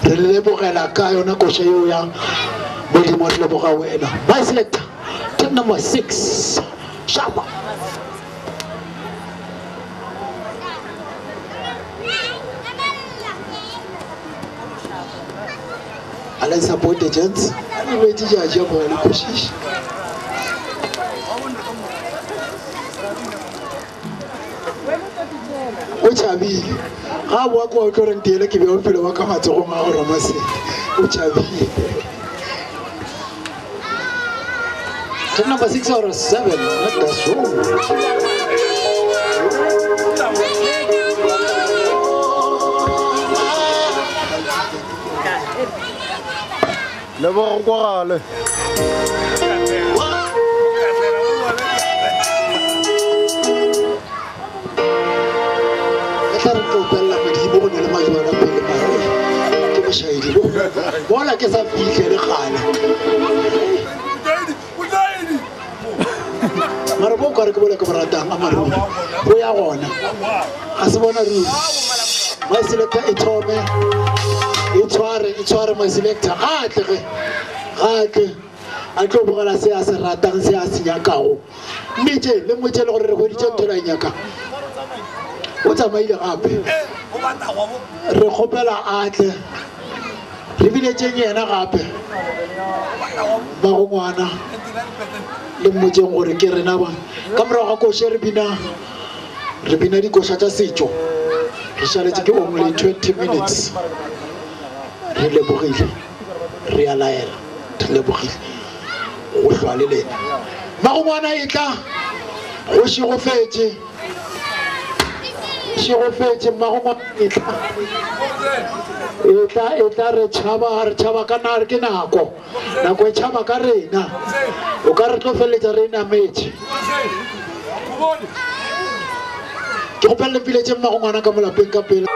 Re lebogela ka yona koša yeo ya Modimo re leboga wena. My selector, tip number 6. Sharp. A le support gents. A le wetse ja ja mo le koshish. O tšhabile. Ga a boa kwa o tlo re ntiele ke bea bophelo ba ka matsogong a go Ramasedi. O tšhabile. Tip number 6 or 7, not that sure. Leboga go kwagale. E tla re tlo opelela modimo go ne le majwana pele mare ke mošaedi bo mola ke sa fihle le gale mare bo kare ke bole ke bo ratang a maruri go ya gona ga se bona ruri. My selector e thome e tshware e tshware my selector ga a tle ge ga a tle a tlo bogela se a se ratang se a se nyakago mmitše le mmotše le gore re hweditše ntho la e nyaka o tsamaile gape re kgopela a tle re biletšeng yena gape magongwana le mmotšeng gore ke rena ba ka morago ga koše re bina re bina dikoša tša setšo re šaletše ke only 20 minutes re lebogile re a laela re lebogile go hlwa le lena magongwana e tla go šegofetše šegofetše mmagongwana e tla e tla e tla re tšhaba re tšhaba ka na ke nako nako e tšhaba ka rena o ka re tlo feleletša re nametše ke kgopelele pile tše mmago ngwana ka molapeng ka pele.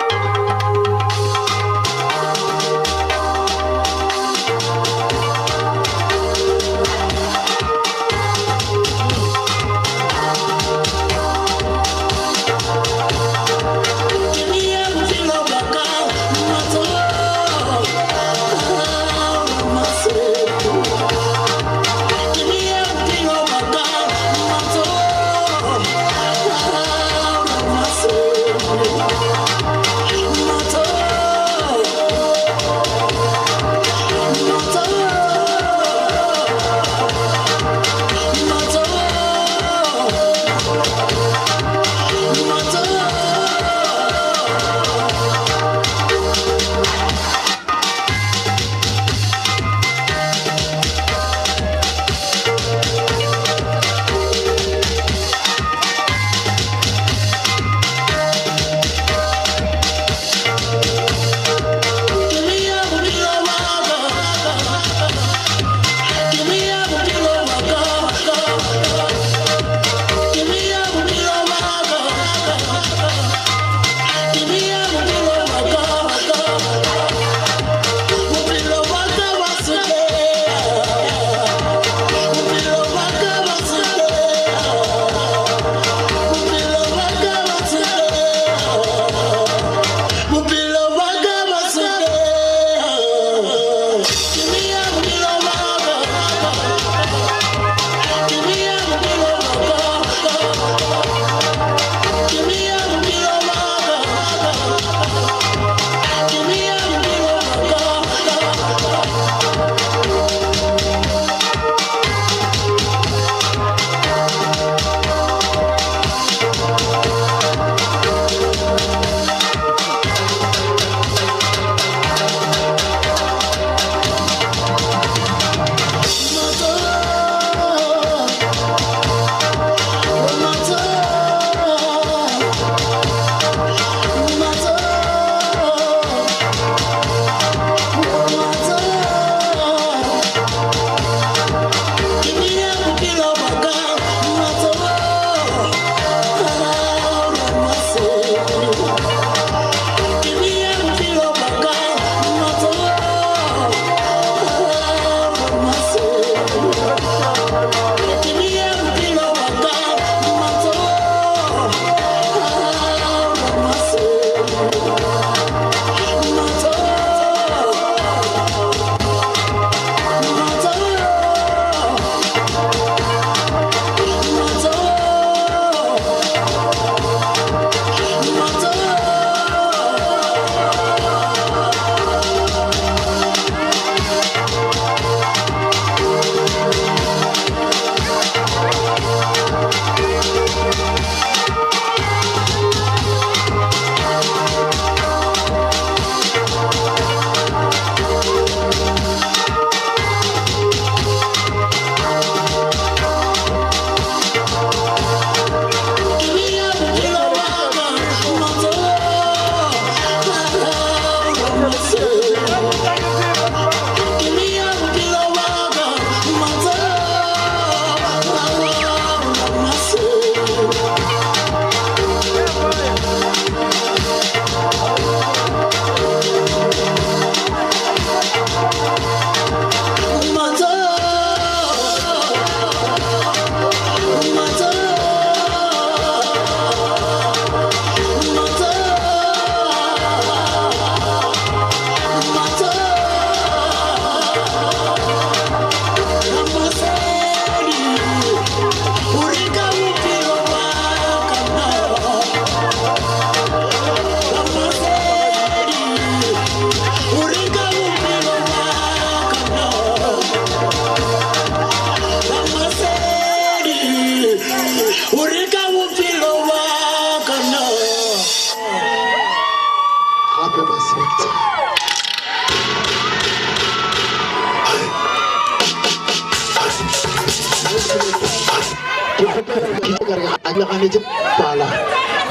Ga ke ganetše pala.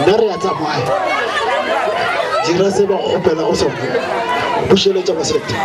Nna re a tsamaya. Dira se ba go kgopelago sona. Bušeletša my selector.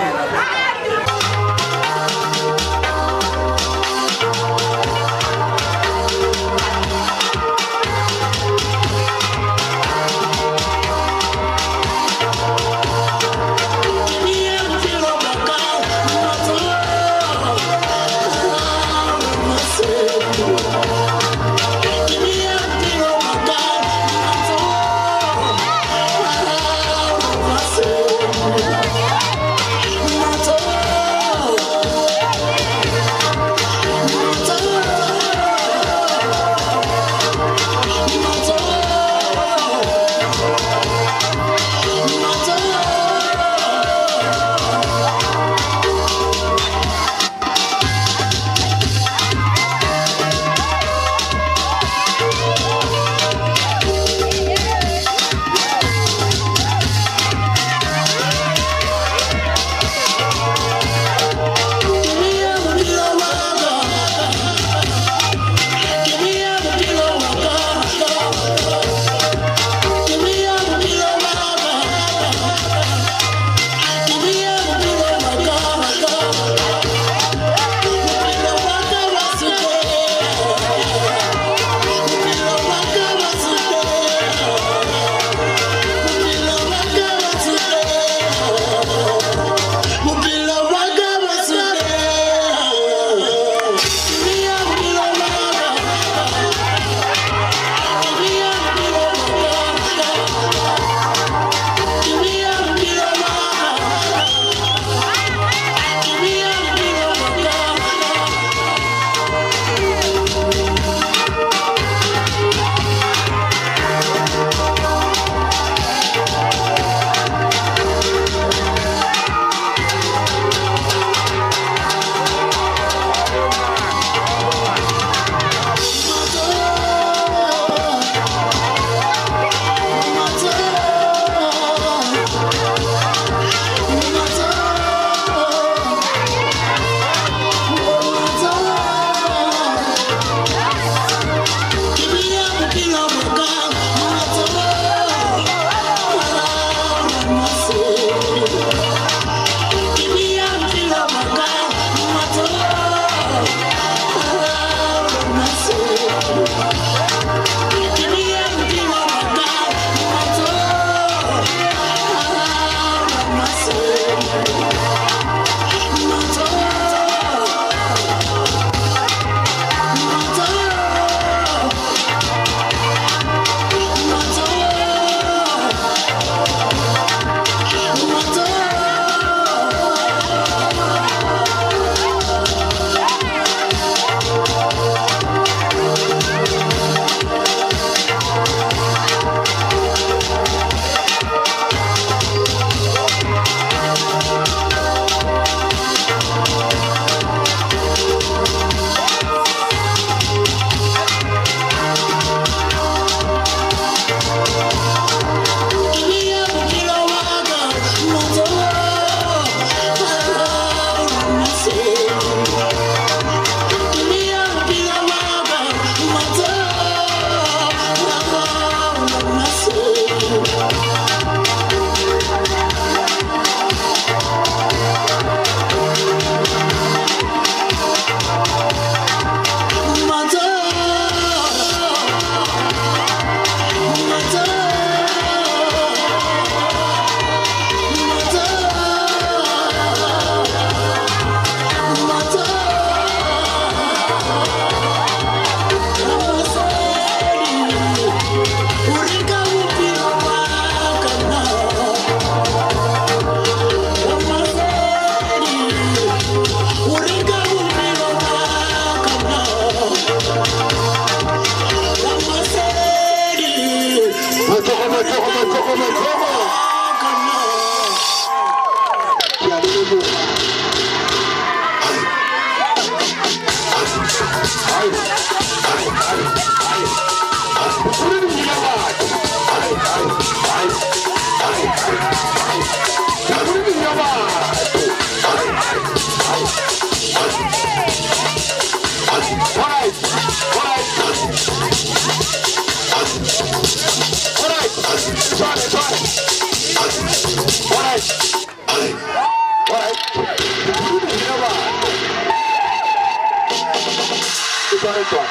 tshware tswana.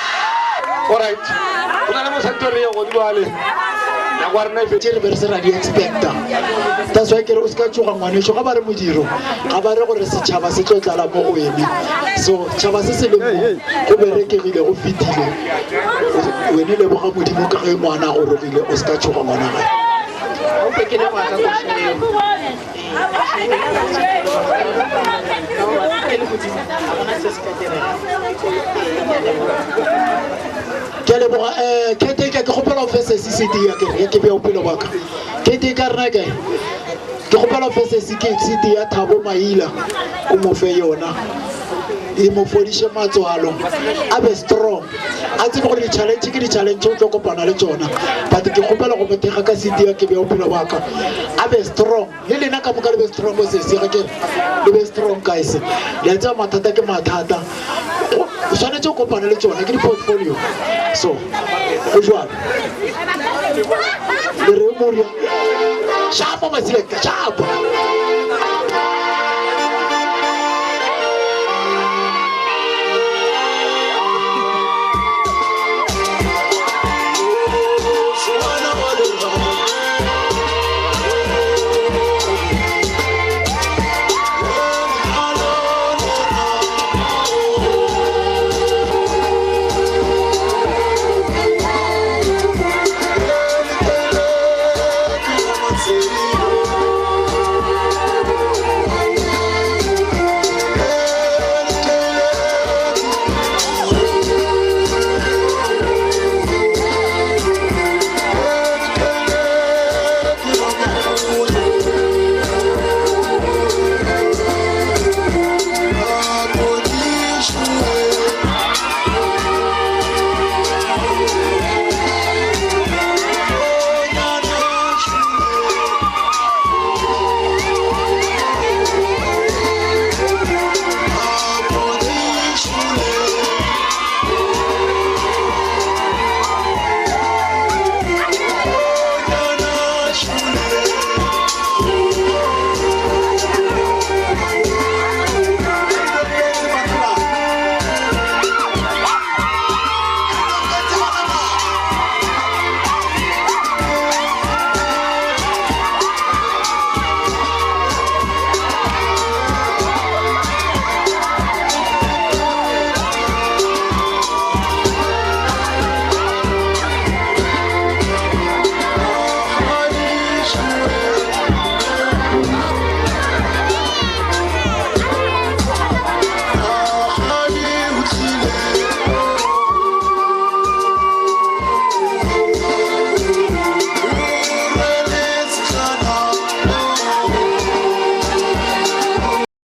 Alright. Go na le mosadi re ye godimo ale. Nako ya rena e tše re be re se ra di expecta. That's why ke re o se ka tšoga ngwaneso ga ba re modiro ga ba re gore setšhaba se tlo tlala mo go ene. So tšhaba se se leng mo go berekegile go fetile. Wene leboga modimo ka ge ngwana a gorogile o se ka tšhoga ngwana gae. Ope ke leboga ka koša eo. Ke a leboga um caretaker ke kgopela o fe sesi cd ya kere ya ke bea bophelo ba ka caretaker rena kae ke kgopela o fe sesi ke cd ya Thabo Maila o mo fe yona e mo fodiše matswalo a be strong a tsebe gore di-challenge ke di-challenge o tlo kopana le tsona but ke kgopela go mo thekga ka cd ya ke bea bophelo ba ka a be strong le lena ka moka le be strong bo sesi ga kere le be strong guys le a tseba mathata ke mathata o swanetše go kopana le tsona ke di-portfolio so go jalo le re moria shapo maselekta shapo.